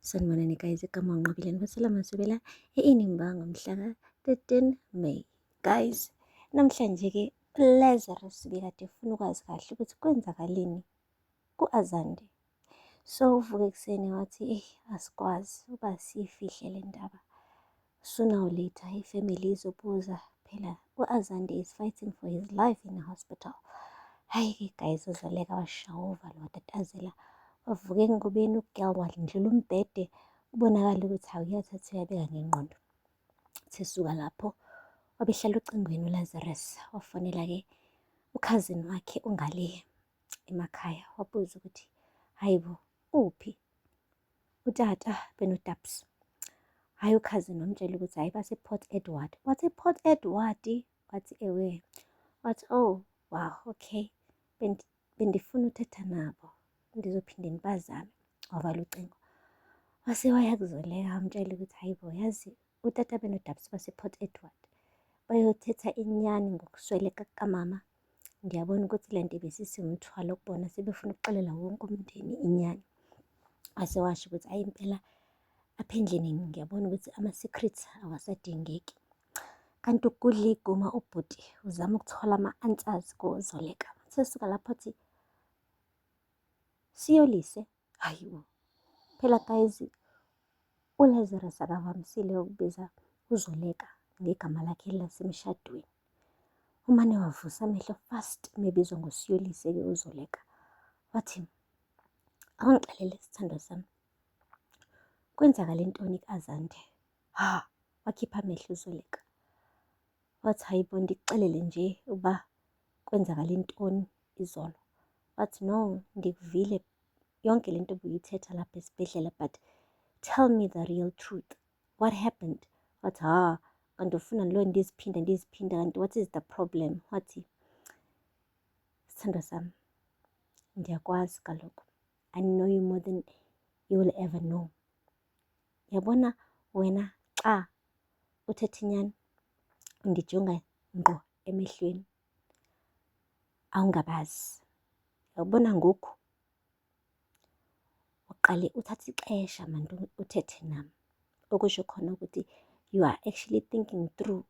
Sanibonani guys, igama uNqobile Nibasela Masubela e-Inimba ngomhla ka-13 May. Guys, namhlanje-ke uLazarus bekade efuna ukwazi kahle ukuthi kwenzakaleni ku-Azande. So uvuke ekuseni wathi, eyi asikwazi uba siyifihle le ndaba. Sooner or later ifamily izobuza phela u-Azande is fighting for his life in the hospital. Hhayi-ke guys, uZoleka washawa uvalo watatazela, wavuka engubeni ugirl wandlula umbhede, kubonakala ukuthi hawu uyathatha uyabeka ngengqondo. Sesuka lapho wabehlala ocingweni uLazarus wafonela-ke ukhazini wakhe ongale emakhaya wabuza ukuthi hayi bo uphi utata benoTaps. Hhayi ukhazini wamtshela ukuthi hhayi base-Port Edward. Wathi Port Edward? Wathi ewe. Wathi oh wow okay bendifuna uthetha nabo ndizophinde ndibazame. Wavala ucingo. Wase waya kuZoleka wamtshela ukuthi hayi bo yazi utata benoDabs base-Port Edward bayothetha inyani ngokusweleka kukamama. Ngiyabona ukuthi le nto ibisisiwumthwalo kubona sebefuna ukuxelela wonke umndeni inyani. Wase washo ukuthi hhayi impela apha endlini ngiyabona ukuthi ama-secrets awasadingeki. Kanti ugudla iguma ubhuti uzama ukuthola ama-answers kuZoleka. Sesuka lapho athi siyolise, hayi bo. Phela guys, uLazarus akavamisile ukubiza uZoleka ngegama lakhe lasemshadweni. Umane wavusa amehlo fast mebizwa ngoSiyolise-ke uZoleka. Wathi, awungixelele sithandwa sami, kwenzakale ntoni ku-Azande? Ha, wakhipha amehlo uZoleka. Wathi, hayi bo, ndikuxelele nje ukuba kwenzakale ntoni izolo. Wathi, no, ndikuvile yonke lento obuyithetha lapha esibhedlela but tell me the real truth. What happened? Wathi, ha, kanti ufuna lo ndiziphinda ndiziphinda kanti what is the problem? Wathi, sithandwa sami, ndiyakwazi kaloku. I know you more than you will ever know. Yabona wena xa uthetha inyani undijonga ngqo emehlweni awungabazi. Yabona ngoku uqale uthathe ixesha manje uthethe nami, okusho khona ukuthi you are actually thinking through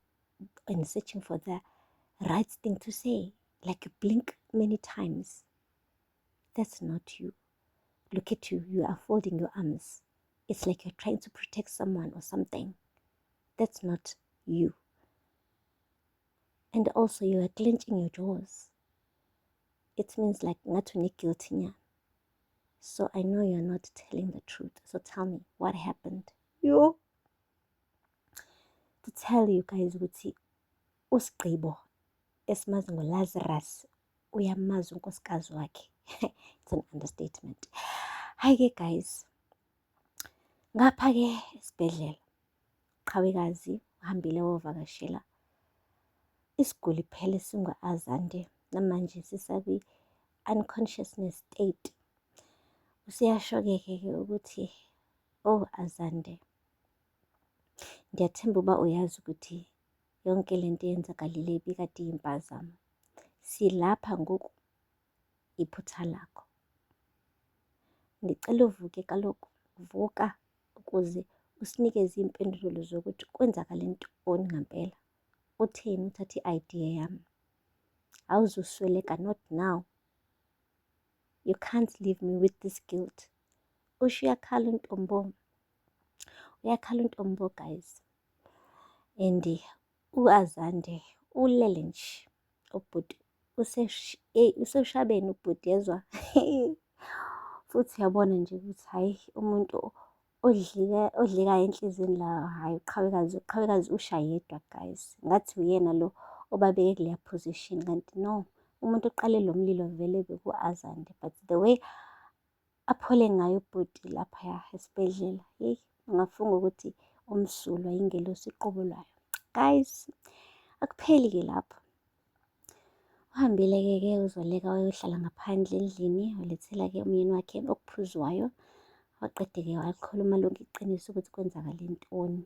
and searching for the right thing to say. Like you blink many times. That's not you. Look at you, you are folding your arms. It's like you're trying to protect someone or something. That's not you. And also you are clenching your jaws. It means like ngathi une-guilty nyana. So I know you're not telling the truth. So tell me what happened. Yo. To tell you guys ukuthi uSigqibo esimazi ngoLazarus uyamazi unkosikazi wakhe. It's an understatement. Hayi-ke guys, ngapha-ke esibhedlela qhawekazi uhambile wovakashela isiguli phela esingu-Azande namanje sisakwi-unconsciousness state. Useyasho-ke ke ukuthi oh Azande, ndiyathemba uba uyazi ukuthi yonke lento eyenzakalile ibikade iyimpazamo. Silapha ngoku iphutha lakho. Ndicela uvuke kaloku, vuka ukuze usinikeze iy'mpendulo zokuthi kwenzakale ntoni ngampela. Utheni uthathe i-idea yami? Awuzusweleka not now. You can't leave me with this guilt. Usho uyakhala untombo. Uyakhala untombo guys. And u-Azande ulele nje ubhuti useshabeni ubhuti yezwa. Futhi uyabona nje ukuthi hhayi umuntu odlika odlekayo enhliziyweni la hhayi uqhawekazi uqhawekazi usha yedwa guys. Ngathi uyena lo obabeke kuleya position kanti no umuntu oqale lo mlilo vele beku-Azande but the way aphole ngayo ubhuti laphaya esibhedlela yeyi ungafunga ukuthi umsulwa ingelosi iqobo lwayo. Guys, akupheli-ke lapho. Uhambile-ke ke uZoleka wayohlala ngaphandle endlini walethela-ke umyeni wakhe okuphuzwayo. Waqede-ke walikhuluma lonke iqiniso ukuthi kwenzakale ntoni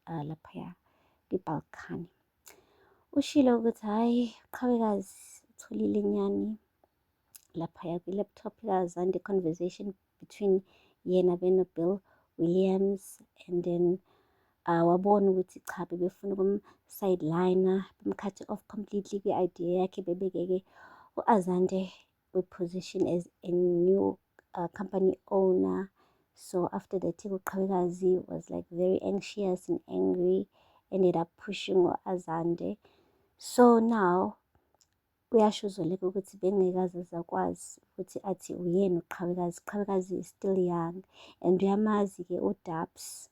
laphaya kwi-balcony. Ushilo ukuthi hhayi qhawekazi utholile inyani laphaya kwi-laptop kaZandi, conversation between yena benoBill. Williams, and then wabona ukuthi cha, bebefuna ukum-sideline, bem-cut off completely kwi-idea yakhe, bebeke-ke u-Azande kwi-position as a new company owner. So after that, uQhawekazi was like very anxious and angry, ended up pushing u-Azande. So now uyasho uZoleka ukuthi bengekaze azakwazi ukuthi athi uyena uQhawekazi. Qhawekazi is still young and uyamazi-ke uDabs,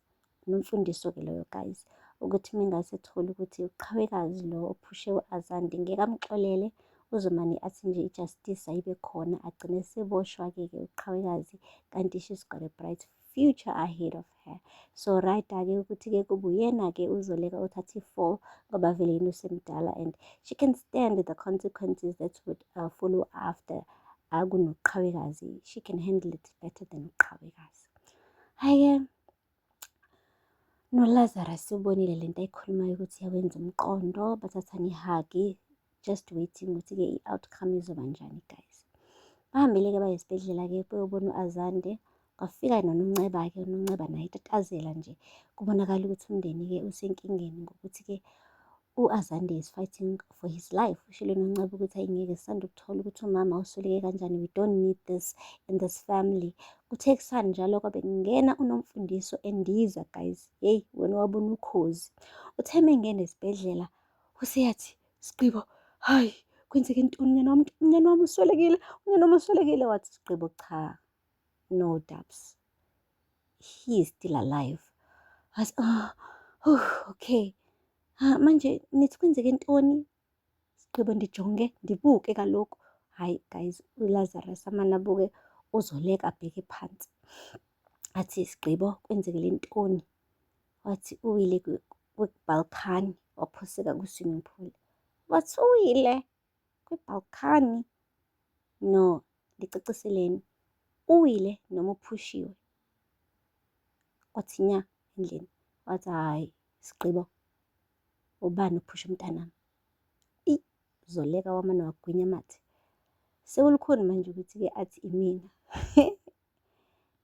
Nomfundiso-ke loyo, guys, ukuthi mengase ethole ukuthi uQhawekazi lo ophushe u-Azande, ngeke amxolele, uzomane athi nje i-justice ayibe khona, agcine seboshwa-ke ke uQhawekazi, kanti she's got a bright future ahead of her. So right-ke ukuthi-ke kube uyena-ke uZoleka othatha i-fall, ngoba vele yena usemdala and she can stand the consequences that would follow after kunoQhawekazi. She can handle it better than uQhawekazi. Hhayi-ke, noLazarus ubonile lento ayikhulumayo ukuthi iyawenza umqondo, bathathana i-hug, just waiting ukuthi-ke i-outcome izoba njani, guys. Bahambile-ke baye esibhedlela-ke beyobona u-Azande. Kwafika noNonceba-ke, uNonceba naye etatazela nje. Kubonakala ukuthi umndeni-ke usenkingeni ngokuthi-ke u-Azande is fighting for his life. Ushilo uNonceba ukuthi ayingeke, sisanda ukuthola ukuthi umama usweleke kanjani. We don't need this in this family. Kuthe kusanjalo kwabe kungena uNomfundiso endiza, guys. Yeyi, wena wabona ukhozi. Uthe mengena esibhedlela useyathi, "Sigqibo, hayi, kwenzeke ntoni? Unyana wami, unyana wami uswelekile, unyana wami uswelekile." Wathi Sigqibo, "Cha, no Dabs, he is still alive." Wathi, "Oh, okay. Ha, manje nithi kwenzeke ntoni? Sigqibo, ndijonge, ndibuke kaloku." Hhayi guys, uLazarus amane abuke uZoleka, abheke phansi. Athi, "Sigqibo, kwenzekele ntoni?" Wathi, "Uwile kwi-balcony, waphoseka kwi-swimming pool." Wathi, "Uwile kwi-balcony? No, ndiciciseleni, uwile noma uphushiwe?" Kwathi nya endlini. Wathi, "Hhayi, Sigqibo, ubani ophusha umntanami?" Eyi, Zoleka wamane wagwinya amathe. Sekulukhuni manje ukuthi-ke athi imina.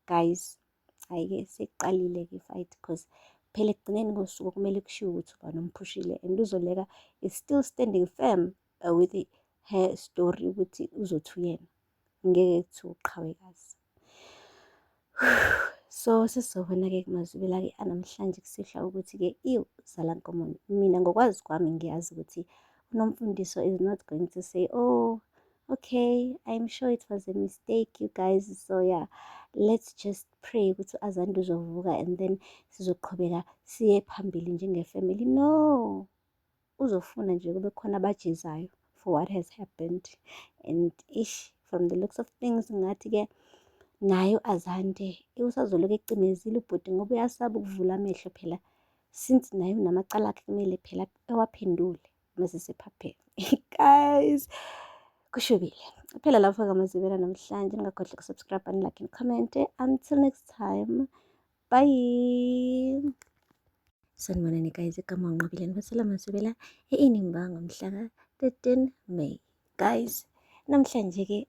Guys, hhayi-ke, sekuqalile-ke i-fight, cause phela ekugcineni kosuku kumele kushiwo ukuthi ubani omphushile, and uZoleka is still standing firm with her story ukuthi uzothi uyena, ngeke kuthiwe uQhawekazi. So sesizobona-ke kumazwibela-ke anamhlanje kusihlwa ukuthi-ke iyozala nkomoni. Mina ngokwazi kwami ngiyazi ukuthi uNomfundiso is not going to say, "Oh, okay, I'm sure it was a mistake, you guys, so yeah, let's just pray ukuthi u-Azande uzovuka and then sizoqhubeka siye phambili njenge-family." No, uzofuna nje kube khona abajezayo for what has happened. And ish, from the looks of things, ngathi-ke naye u-Azande usazoloku ecimezile ubhuti, ngoba uyasaba ukuvula amehlo phela, since naye unamacala akhe, kumele phela ewaphendule mase sephapheme. Guys, kushubile phela lapho kamazwibela namhlanje. Ningakhohlwa uku-subscribe and like and comment. Until next time, bye. Sanibonani guys, igama uNqobile, nibasela Mazwibela e-Inimba ngomhla ka-13 May. Guys, namhlanje-ke